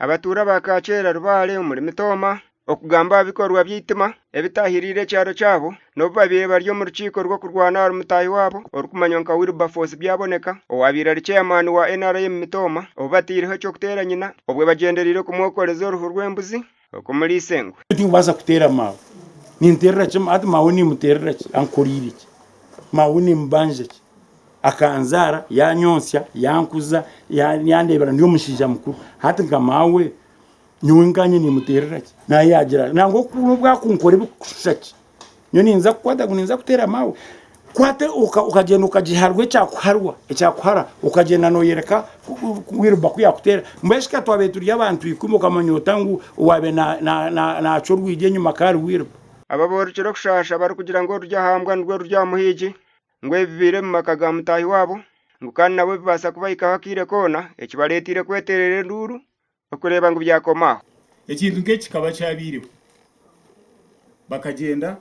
Abatuura ba Kaakyera Rubale omuri Mitooma okugamba aha bikorwa by'eitima ebitaahiriire ekyaro kyabo n'obu babaire bari omu rukiiko rw'okurwana ahari mutaahi waabo orikumanywa nka Wilberforce Byaboneka owaabaire ari ceyamaani wa NRM Mitooma obu bataireho eky'okuteera nyina obwe bagyendereire kumwokoreza oruhu rw'embuzi okumuriisa engwe. Tinkubaasa kuteera maawe. Ninteerera ki? Hati maawe nimuteerera ki? Ankoreire ki? Maawe nimubanja ki? Akanzaara, yaanyontsya, yankuza, yandeebera ndi omushaija mukuru. Hati nka maawe, nyowe nkanye nimuteerera ki? Nawe yaagira nangwa nobu akunkora ebikushusha ki, nyowe ninza kukwata ngu ninza kuteera maawe. Kwata okagyenda okagiharwa ekyakuharwa, ekyakuhara, okagyenda nooyoreka Wilber ku yaakuteera. Mbwenu shi ka twabaire turi abantu ikumi okamanya ota ngu owaabaire naacwa orwigi enyima ka ari Wilber? Aba boorokire okushaasha barikugira ngu oruri aha mbwa nirwo ruri aha muhiigi, ngu ebi bibaire omu maka ga mutaahi waabo, ngu kandi nabo bibaasa kubahikaho akaire koona, ekibareeteire kweteerera enduuru okureeba ngu byakoma aho. Ekintu nk'eki kikaba kyabaireho. Bakagyenda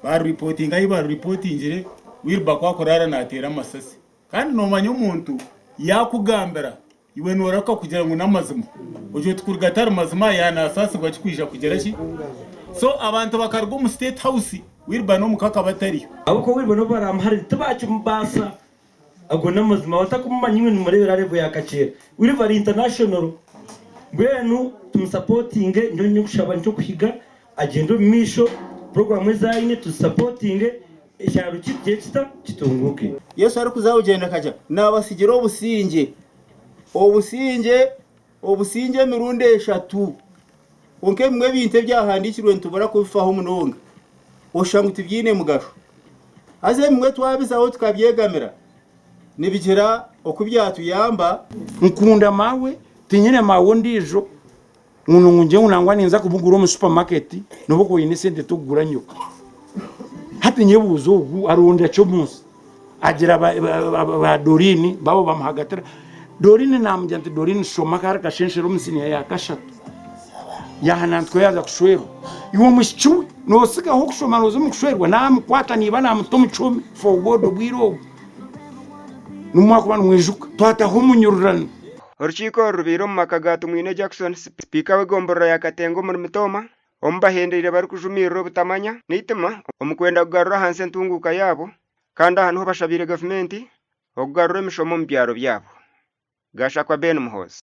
baaruripotinga ahu baaruripotingire Wilber ku akuraara naateera amasasi. Kandi noomanya omuntu yaakugambira iwe noorahuka kugira ngu n'amazima. Ogyo oti kuri gatari mazima yaaba naasaasibwa ki kwija kugira ki? So abantu bakaruga omu State House Wilber n'omuka akaba atariyo. Ahabw'okuba Wilber n'obu baraamuharire tibaakimubaasa. Ago n'amazima abatakumumanya imwe nimureebera aha level ya Kakyera. Wilber ari international mbwenu tumusapotinge nyowe nyokushaba nikyokuhiga agyende omu maisho program ezi aine tuzisapotinge ekyaro kyeitu kigire kita kitunguuke. Yesu arikuza kugyenda akagira, Naabatsigira obusingye. Obusingye, obusingye emirundi eshatu. Kwonka ebimwe ebintu ebyahandiikirwe nitubura kubifaho munonga, oshusha ngu tibyine mugasho. Haza ebimwe twabizaho tukabyegamira, nibigira oku byatuyamba. Nkunda maawe, tinyine maawe ondiijo, ngu ngu ngu nangwa ninza kumugura omu supermarket nobu okuba oine esente tokugura nyoka. Hati nyebuuza ogu aronda ki omu nsi? Agira ba Doreen baabo bamuhagatira. Doreen namugira nti Doreen shoma kari kashenshero omu siniya ya kashatu. Yaaha nantwe yaaza kushwerwa. Iwe omwishiki we nosigaho okushoma noza omu kushwerwa namukwata niiba namuta omu kihome for God obwire obwo nobu mwakuba nimwijuka twataho omunyururano. Orukiiko oru rubaire omu maka ga Tumwine Jackson, Sipiika w'egomborora ya Katenga omuri Mitooma, omu bahendeire barikujumirira obutamanya n'eitima omu kwenda kugarura ahansi entunguuka yaabo kandi aha niho bashabiire gavumenti okugarura emishomo omu byaro byabo. Gashakwa Ben Muhoozi.